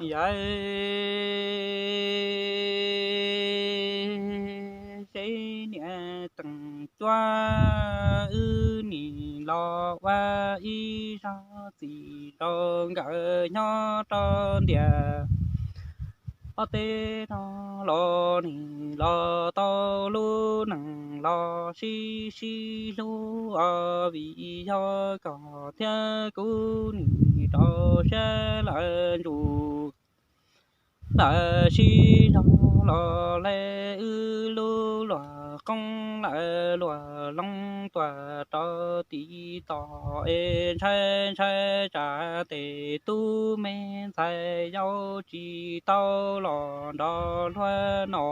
Yawg Seb Niam Teem Cuab, wb nim los ua ib zag txiv rau nkawd nyob rau ntiaj ob teb no los nim los tau lub neej los sib sib hlub os, vim yog koj thiab kuv nim rau siab lawm ntsug lawm sib zog los le wb lub luag qoob lawm luag loo tuaj rau tim tod es ntshai ntshai tsam tes tub me ntxhais yau tsis tau los nrog luag no.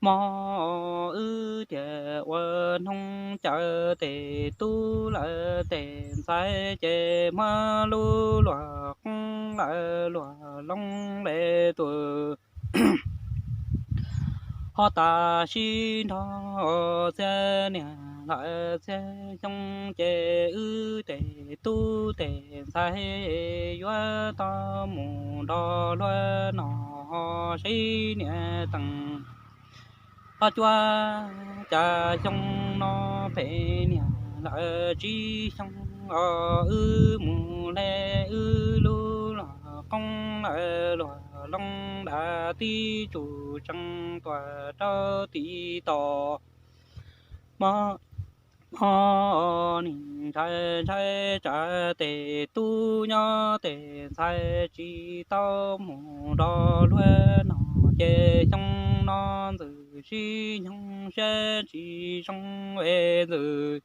Mog wb tias ua hnub caw tes tub lawm tes ntxhais ces muab lub luag qoob lawm luag loo le tuaj ho tas sib nrog txhiab niam lawm txhiab xyoo ces wb tes tub tes ntxhais yuav tau mus nrog luag no ho Seb Niam Teem Cuab. Cas xyoo no phem niam lawm tsib xyoo os, wb mus le wb lub luag qoob lawm luag loo nram tib tsuj tsees tuaj rau tim tod. Mog mog nim ntshai ntshai tsam tes tub nyob tes ntxhais tsis tau mus nrog luag no ces xyoo no ntxwg sib nyoog siab tsis zoo es ntxwg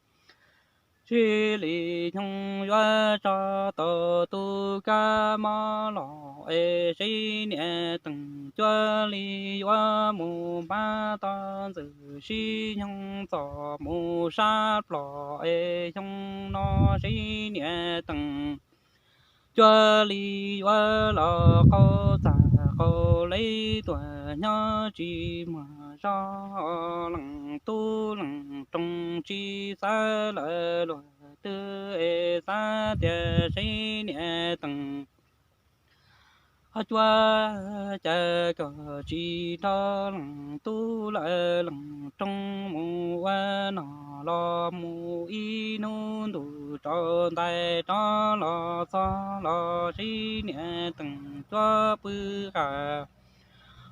sib li nyoog yuav tso tau tus kab mob los es Seb Niam Teem Cuab li yuav mus pab tau ntxwg sib nyoog txom mus sab plom es xyoo no Seb Niam Teem Cuab li yuav los qaug txaj qaug lej tuaj nyob tsis muaj zog, leej tub leej roog tsis xav lawm luag twg es xav tias Seb Niam Teem Cuab, cas koj tsis nrog leej tub lawm leej roog mus ua nog los mus ib hnub ntuj tsaus ntais rov los txog los Seb Niam Teem Cuab pw qab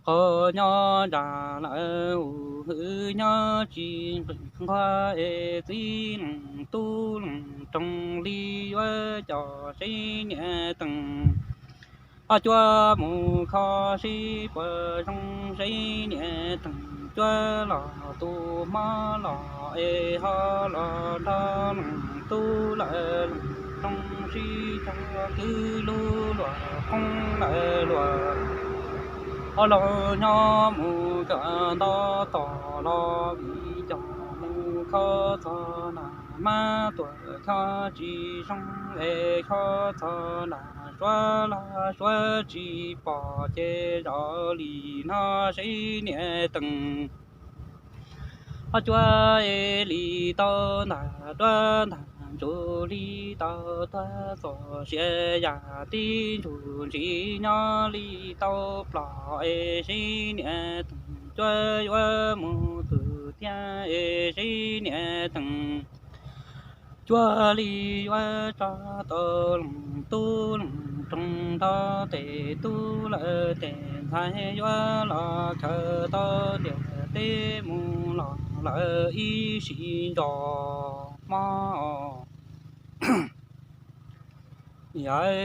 qaum nyob ntsa lawm ub hwv nyob tsis nqhis nquag es txij leej tub leej roog li yuav coj Seb Niam Teem Cuab mus kho seb puas zoo Seb Niam Teem Cuab los tus mob los es ho los nrog leej tub lawm leej roog sib cog kwv lub luag qoob lawm luag ho los nyob mus kawm ntau tom los vim coj mus kho txog nram mab tuam kho tsis zoo es kho txog nram suav los suav tsis pom ces zoo li no Seb Niam Teem Cuab es li tau ntag duab ntag ntsug li tau tuag txoj sia yam tib ntsug ntsis nyob li tau plom es Seb Niam Teem Cuab yuav mus txwm tiag es Seb Niam Teem Cuab li yuav tso tau leej tub leej roog nrog tes tub lawm tes ntxhais yuav los khaws tau tiam teb mus los lawm ib sim ntso mog Yawg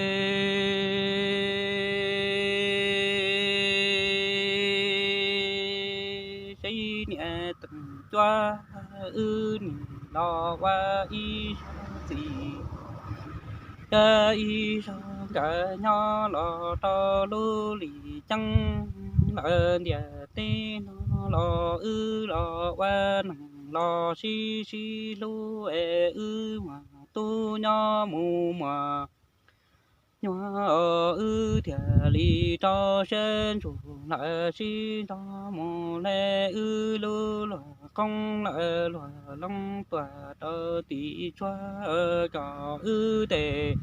Seb Niam Teem Cuab, wb nim los ua ib zag txiv, yog ib zag nkawd nyob los rau lub lim ceeb lawm ntiaj teb no los wb los ua neeg los sib sib hlub es wb muaj tub nyob mus muaj nyuag wb thiaj li rau siab ntsug lawm sib nrog mus le wb lub luag qoob lawm luag loo tuaj rau tim tsuag kom wb tes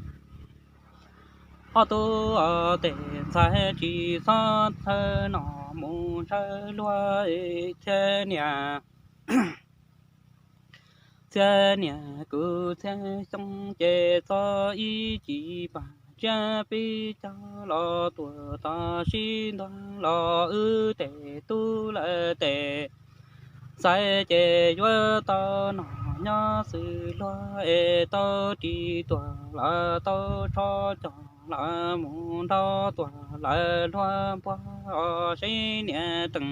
Ob tug tes ntxhais tsis txhob txhawj nom mus ntshaw luag thiab niam. Txhiab niam kuv txhiab xyoo ces txog ib ci pam tsiab pib cog los tuam tos sib ntuag los wb tes tub lawv tes ntxhais ces yuav tau nom nyob xws luag es tau ris tuam lawv tau tsho cog lawv mus nrog tuam lawv luag npuag os seb niam teem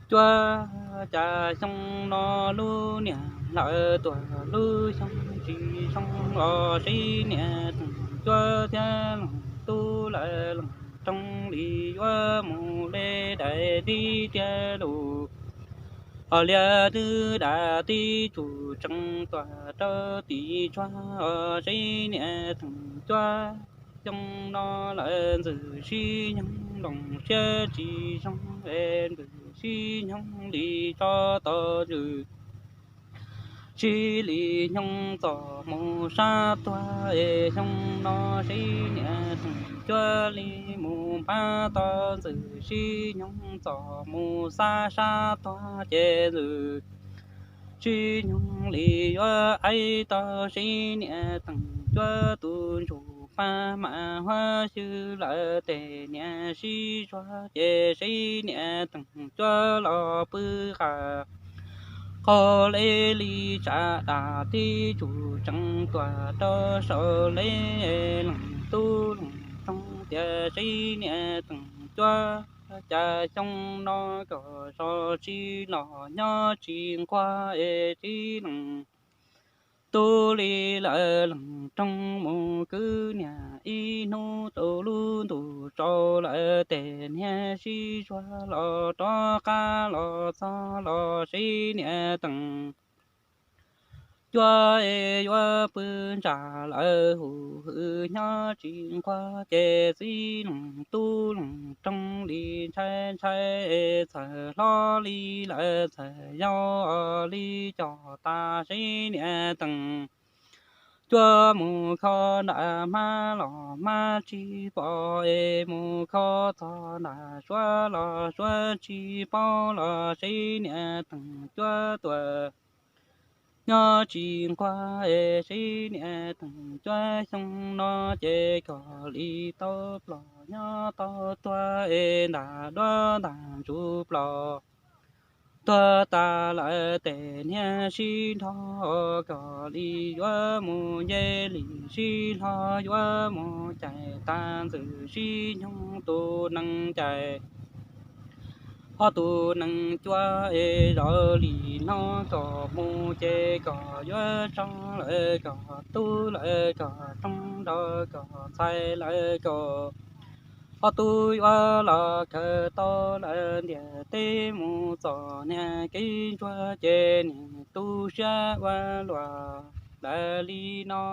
cuab. Cas xyoo no lub niam lawv tuam lub xyoo tsis zoo os seb niam teem cuab thiab leej tub lawv leej rooj li yuav mus le dais tib tiag lus. Os liaj twb dam tib tsum tsees tuam rau tim tsuag os seb niam teem cuab. Xyoo no lawv ntxwm sib nyoog nloos siab tsis zoo es ntxwm sib nyoog li tso tau ntxwm sib li nyoog txom mus sab tuag es xyoo no seb niam teem cuab li mus npab tau ntxwm sib nyoog txom mus xab sab tuag ces ntxwm sib nyoog li yuav aib tau seb niam teem cuab tus ntsuj paj mas huab xyw lawv tes niam sib zuag ces seb niam teem cuab los pw qas qau le li tsam dam tib tsum tsees tuam rau saum le leej tub leej rooj tias seb niam teem cuab. Cas xyoo no kom zos tsis los nyob tsis nquag es tib leej tub li lawv leej rooj mus kwv niam ib hnub rau lub ntuj tsaus lawm tes niam sib zuag los rov qab los txog los seb niam teem cuab es yuav pw ntsa lawv hu hwv nyob tsis nquag ces txib leej tub leej rooj li ntshai ntshai es txhawm hlob li lawv txhawm yau li cov tas seb niam teem cuab mus kho nram hmab los hmab tsis pom es mus kho txog nram suab los suab tsis paub los seb niam teem cuab tuam nyob tsis nquag es seb niam teem cuab xyoo no ces kom li tau plos nyob tau tuag es ntam duab ntam ntsuj plos tuag tas lawm tes niam sib nrho kom li yuav mus nce li sib hlo yuav mus cais tas ntxwm sib nyoog tus nees cais ob tug nees cuab es zov li no kom mus ces kom yuav tso lawm kom tub lawm kom rooj nrog kom ntxhais lawm kom ob tug yuav los kawm tau lawm ntiaj teb mus txog niam kev ntsuag ces niam tu siab ua luaj lawm li no.